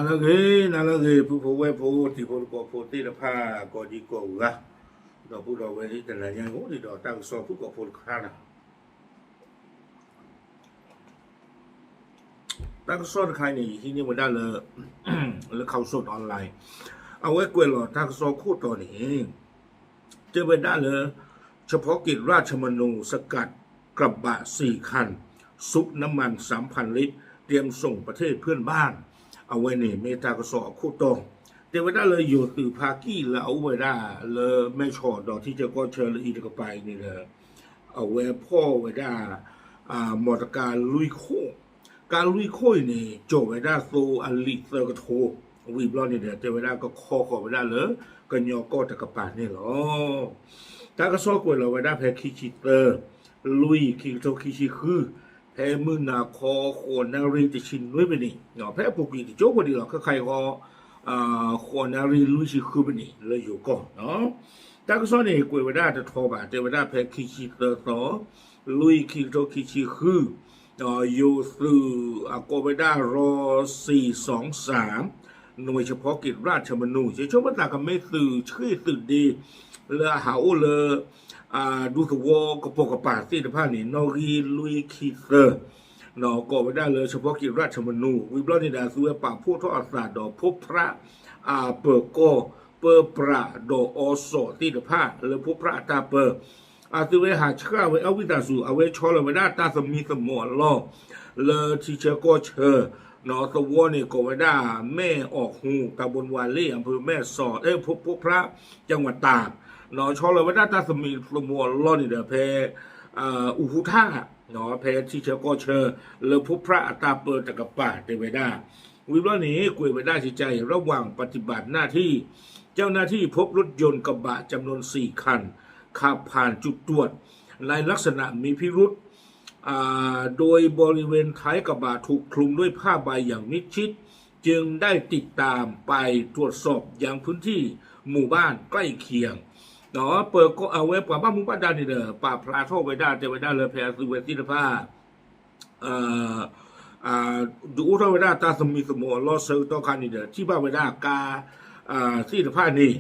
နၤလၢအဂ့ၤ နၤလၢအဂ့ၤ ပုၢ်ဖိဝဲၢ်ဖိ တံၤဖိသကိးဖိသ့ၣ်တဖၣ် ကိးဒံကိးဂၤ, ဒီပုၢ်ဒီဝဲၢ် တနၤညါအံၤ အိၣ်ဒံးဒီးတၢ်ကစီၣ်ဖုၣ်ကိာ်ဖိတခါန့ၣ် တၢ်ကစီၣ်တခါအံၤန့ၣ် ယဟံးန့ၢ်ဝဲဒၣ်လၢ လၢ Khaosod Online အဝဲကွဲးလီၤတၢ်ကစီၣ်ခိၣ်တီန့ၣ် တဲဝဲဒၣ်လၢ เฉพาะกิจราชมนูสกัดกระบะสี่คัน ซุกน้ำมันสามพันลิตร เตรียมส่งประเทศเพื่อนบ้าน အဝဲန့ၣ်မ့ၢ်တၢ်ကစီၣ်အခိၣ်တီ, တဲဝဲဒၣ်လၢယိၤသုးဖါကံၢ်လၢအအိၣ်ဝဲဒၣ်လၢမဲၢ်ဆီးဒီးထံဆၢကီၢ်ဆၢလၢအံၤတကပၤအံၤန့ၣ်ဒီး အဝဲဖီၣ်ဝဲဒၣ် မီတကါလွံၢ်ခိၣ်, ကါလွံၢ်ခိၣ်အံၤန့ၣ် ကၠီၤဝဲဒၣ်သိအလံာ်သၢကထိ, ဝံၤဘျီန့ၣ်ဒီး တဲဝဲဒၣ်ကခီဃီၤဝဲဒၣ်လၢ ကညီကီၢ်တကပၤန့ၣ်လီၤ. တၢ်ကစီၣ်ကွဲးလီၤဝဲဒၣ်ဖဲခံဆံသၢ လွံၢ် ခံကထိခံဆံဃု, ဖဲမုၢ်နၤခီ ဃိးနၣ်ရံၣ်တဆံနွံမံးနံး, ဖဲအပူၤကွံာ်တကၠိဖိဒံးလီၤ ခဲခါအံၤဃီ ဃိးနၣ်ရံၣ်လွံၢ်ဆံဃုမံးနံး လၢယိၤကီၢ် တၢ်ကစီၣ်န့ၣ် ကွဲးဝဲဒၣ်တထီဘၣ် တဲဝဲဒၣ်ဖဲခံဆံသၢသီ လွံၢ် ခံကထိခံဆံဃု, ယိၤသုးအကိးဝဲဒၣ် ရစီၤစီၤစၣ် หน่วยเฉพาะกิจราชมนู ယဆိကမိၣ်သးကမ့ၢ်သုးဆှ့ၣ်သုးဒ့ လၢအဟးအိၣ်လၢ ဒူသဝီကပိာ်ကပၤသ့ၣ်တဖၣ်န့ၣ် နီၣ်ဂံၢ်လွံၢ်ခံသၢ ကိးဝဲဒၣ်လၢ เฉพาะกิจราชมนู ဝံၤဘျီန့ၣ်ဒီး အသုဝဲပာ်ဖှိၣ်ထီၣ်အသးဒီးဖိဖြး အပၢၤကီၢ် ပၢပြးဒီးအီစီၣ်သ့ၣ်တဖၣ် လၢဖိဖြးအတၢ်ပၢ အသုဝဲဟးဆှၣ်ဝဲအဝံသးစူၤ အဝဲဆီလီၤဝဲဒၣ်တၢ်သမံသမိးအလီၢ် လၢထံဆၢကီၢ်ဆၢ သဝီန့ၣ်ကိးဝဲဒၣ် မဲၣ်အီၣ်ဟူ တၢ်ဘိနဝၤလ့ၣ် အဖၢမဲၣ်စီၣ် ဖိဖြး ကဝတၤ ဆီလီၤဝဲဒၣ်တၢ်သမံသမိးအလီၢ်န့ၣ်ဒီး ဖဲ အူဟူထၣ် ဖဲထံဆၢကီၢ်ဆၢ လၢဖိဖြးအတၢ်ပၢတကပၤတဲဝဲဒၣ်, ဝံၤဘျီန့ၣ် ကွဲးဝဲဒၣ်ကကါအံၤ ระหว่างปฏิบัติหน้าที่ เจ้าหน้าที่พบรถยนต์กระบะจำนวนสี่คัน ขับผ่านจุดตรวจในลักษณะมีพิรุธ โดยบริเวณท้ายกระบะถูกคลุมด้วยผ้าใบอย่างมิดชิด จึงได้ติดตามไปตรวจสอบยังพื้นที่หมู่บ้านใกล้เคียง ပၢၤကီၢ်အဝဲပှၤဘၣ်မူဘၣ်ဒါန့ၣ်ဒီး ပာ်ဖျါထီၣ်ဝဲဒၣ် တဲဝဲဒၣ်လၢဖဲအသုဝဲသ့ၣ်တဖၣ် ဒုးအိၣ်ထီၣ်ဝဲဒၣ်တၢ်သမံသမိးအလီၢ်ဆၢကတီၢ်ခါန့ၣ်ဒီး ထံၣ်ဘၣ်ဝဲဒၣ်ကါ သ့ၣ်တဖၣ်န့ၣ်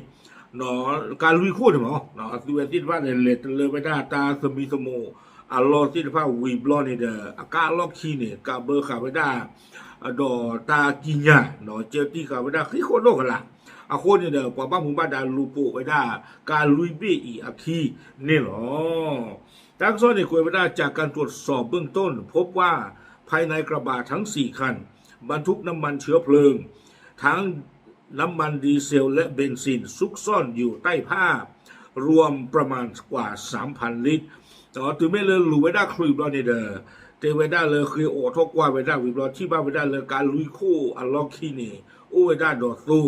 ကါလွံၢ်ခိၣ်န့ၣ်မး အသုဝဲသ့ၣ်တဖၣ်န့ၣ် လဲၤတလၢဝဲဒၣ်တၢ်သမံသမိးအလီၢ်သ့ၣ်တဖၣ်ဝံၤဘျီန့ၣ်ဒီး အကါအလီၢ်ခံန့ၣ် ကးဘၢဃာ်ဝဲဒၣ် ဒီးတၢ်ကံးညာ် ကၢတံၢ်ဃာ်ဝဲဒၣ်ဃံးဃီဒီၣ်ကလာ် အဃိန့ၣ်ဒီး ပှၤဘၣ်မူဘၣ်ဒါလူၤပိာ်ဝဲဒၣ် ကါလွံၢ်ဘ့ၣ်အံၤအခံန့ၣ်လီၤ. တၢ်ကစီၣ်န့ၣ်ကွဲးဝဲဒၣ် จากการตรวจสอบเบื้องต้น พบว่าภายในกระบะทั้งสี่คัน บรรทุกน้ำมันเชื้อเพลิง ทั้งน้ำมันดีเซลและเบนซิน ซุกซ่อนอยู่ใต้ผ้า รวมประมาณกว่าสามพันลิตร တုၤမ့ၢ်လၢလူၤဝဲဒၣ်ချုးဘျီန့ၣ်ဒီး တဲဝဲဒၣ်လၢဃ့အိးထီၣ်ကွၢ်ဝဲဒၣ်ဝံၤဘျီ ထံၣ်ဘၣ်ဝဲဒၣ်လၢကါလွံၢ်ခိၣ်အလီၢ်ခံန့ၣ် အိၣ်ဝဲဒၣ်ဒီးသိ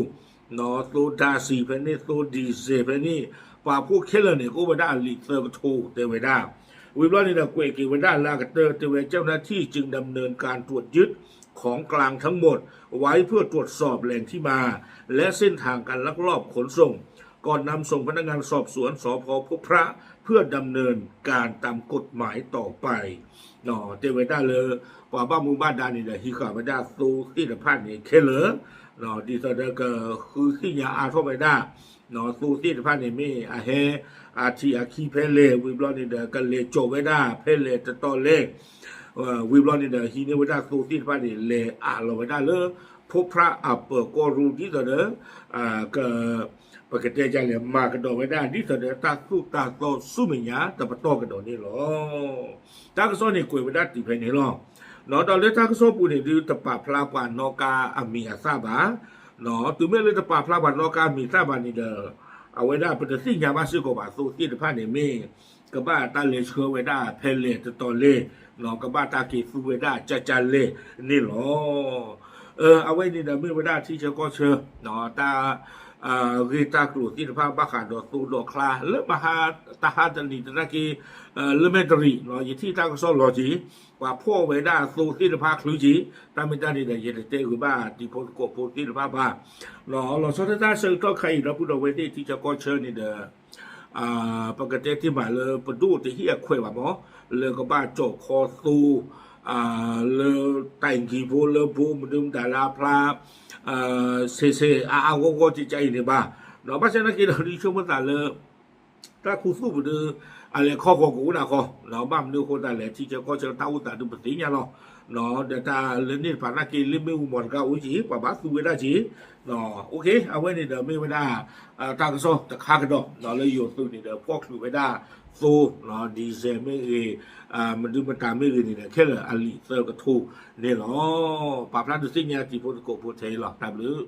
သိဓာတ်ဆီဖဲန့ၣ် သိ dieselဖဲန့ၣ် ပာ်ဖှိၣ်ခဲလၢာ်န့ၣ် ကအိၣ်ဝဲဒၣ်အလံာ်သၢကထိတဲဝဲဒၣ် ဝံၤဘျီန့ၣ်ဒီး ကွဲးက့ၤဝဲဒၣ်လၢအကတၢၢ်တဲဝဲ เจ้าหน้าที่จึงดำเนินการตรวจยึดของกลางทั้งหมดไว้เพื่อตรวจสอบอย่างแหล่งที่มาและเส้นทางการลักลอบขนส่ง ก่อนนำส่งพนักงานสอบสวน สภ.พบพระ เพื่อดำเนินการตามกฎหมายต่อไป တဲဝဲဒၣ်လၢ ပှၤဘၣ်မူဘၣ်ဒါန့ၣ်ဒီး ဟံးဃာ်ဝဲဒၣ်သိသ့ၣ်တဖၣ်န့ၣ်ခဲလၢာ် ဒ်သိးဒီးကဃုသ့ၣ်ညါအါထီၣ်ဝဲဒၣ် သိသ့ၣ်တဖၣ်န့ၣ်မ့ၢ်အဟဲ အထံးအခံဖဲလဲၣ် ဝံၤဘျီန့ၣ်ဒီး ကလဲၤကၠီၤဝဲဒၣ်ဖဲလဲၣ်တတီၤလဲၣ် ဝံၤဘျီန့ၣ်ဒီး ဟံးန့ၢ်ဝဲဒၣ်သိသ့ၣ်တဖၣ်န့ၣ် လဲၤအးလီၤဝဲဒၣ်လၢ ဖိဖြးအပၢၤကီၢ်ရူ ဒ်သိးဒီး က ပကတဲဒ်လဲၣ် မၤကဒီးဝဲဒၣ် ဒ်သိးဒီးတၢ်သိၣ်တၢ်သီဆူမဲာ်ညါတပတီၢ်ကဒီးန့ၣ်လီၤ. တၢ်ကစီၣ်န့ၣ်ကွဲးဝဲဒၣ်တုၤဖဲန့ၣ်လီၤ. ဒီးလၢတၢ်ကစီၣ်ပူၤန့ၣ်ဒုး တပာ်ဖျါပှၤနီၣ်ကါအမံၤအသၣ်ဘၣ်. တုၤမ့ၢ်လၢတပာ်ဖျါပှၤနီၣ်ကါအမံၤအသၣ်ဘၣ်န့ၣ်ဒီး အဝဲဒၣ်ပတသ့ၣ်ညါဘၣ်စ့ၢ်ကီးဘၣ် သိသ့ၣ်တဖၣ်န့ၣ်မ့ၢ် ကဘၣ်တၢ်လဲၤဆှၢဝဲဒၣ်ဖဲလဲၣ်တတီၤလဲၣ်, ကဘၣ်တၢ်က့ၤသူဝဲဒၣ်ကၢ်ကၢ်လဲၣ်န့ၣ်လီၤ. အဝဲန့ၣ်ဒီးမ့ၢ်ဝဲဒၣ်ထံဆၢကီၢ်ဆၢ တၢ် ဂ့ၢ်တၢ်ကျိၤသ့ၣ်တဖၣ်ဘၣ်ဃးဒီးသိဒီးချါ လၢမဟါတဟါတနံၤသနာ်က့ လၢမဲာ်တရံး ယထံၣ်တၢ်ကစီၣ်လီၤက့ၤ ပှၤဖီၣ်ဝဲဒၣ်သိသ့ၣ်တဖၣ်ချုးက့ၤ တၢ်မ့ၢ်တၢ်န့ၣ်ဒီး ယတတဲဂ့ၤဘၣ်တံၤဖိသကိးဖိသ့ၣ်တဖၣ်ဘၣ်. လီၤဆီဒၣ်တၢ်ဆၢကတီၢ်ခဲအံၤ ဒီပုၢ်ဒီဝဲၢ်သ့ၣ်ထံဆၢကီၢ်ဆၢန့ၣ်ဒီး ပကတဲတ့ၢ်မးလၢပဒိၣ်တဟ့ၣ်အခွဲးဘၣ်မး လၢကဘၣ်ကၠီၣ်ခီသိ လၢတၢ်အ့ၣ်ကံဖိလၢဘိမဒုမတၤလၢအဖျါ ဆ့ဆ့အါအါဂီၢ်ဂီၢ်ကကအံၤန့ၣ်ဘၣ်. ဒီးဘၣ်ဆၣ်သနာ်က့ဒီး ဒ်ဆိကမိၣ်သးလၢ တၢ်ခူသူၣ်ပဒု အလဲၤခီဃီၤကအိၣ်နၤဃီ, ဘၣ်မနုၤအဃိသတးလဲၣ် ထံဆၢကီၢ်ဆၢတၢ်အိၣ်သးဒုပသ့ၣ်ညါလီၤ. ဒီးတၢ်လၢန့ၣ်တဖၣ်သနာ်က့ လၢမ့ၣ်အူမီၤတဂၤအိၣ်က့ၤ ပှၤဘၣ်သူဝဲဒၣ်က့ၤ အဝဲန့ၣ်ဒီးမ့ၢ်ဝဲဒၣ် တၢ်ကစီၣ်တခါကဒီး လၢယိၤသုးန့ၣ်ဒီး ဖီၣ်ချုးဝဲဒၣ်သိ ဒံၣ်စဲးမ့ၢ်ဂ့ၤ မဒုမတၤမ့ၢ်ဂ့ၤန့ၣ်ဒီး ခဲလၢာ်အလံာ်သၢကထိန့ၣ်လီၤ. ပာ်ဖျါဒုးသ့ၣ်ညါတံၤဖိသကိးဖိထဲအံၤလီၤ. တၢ်ဘျုး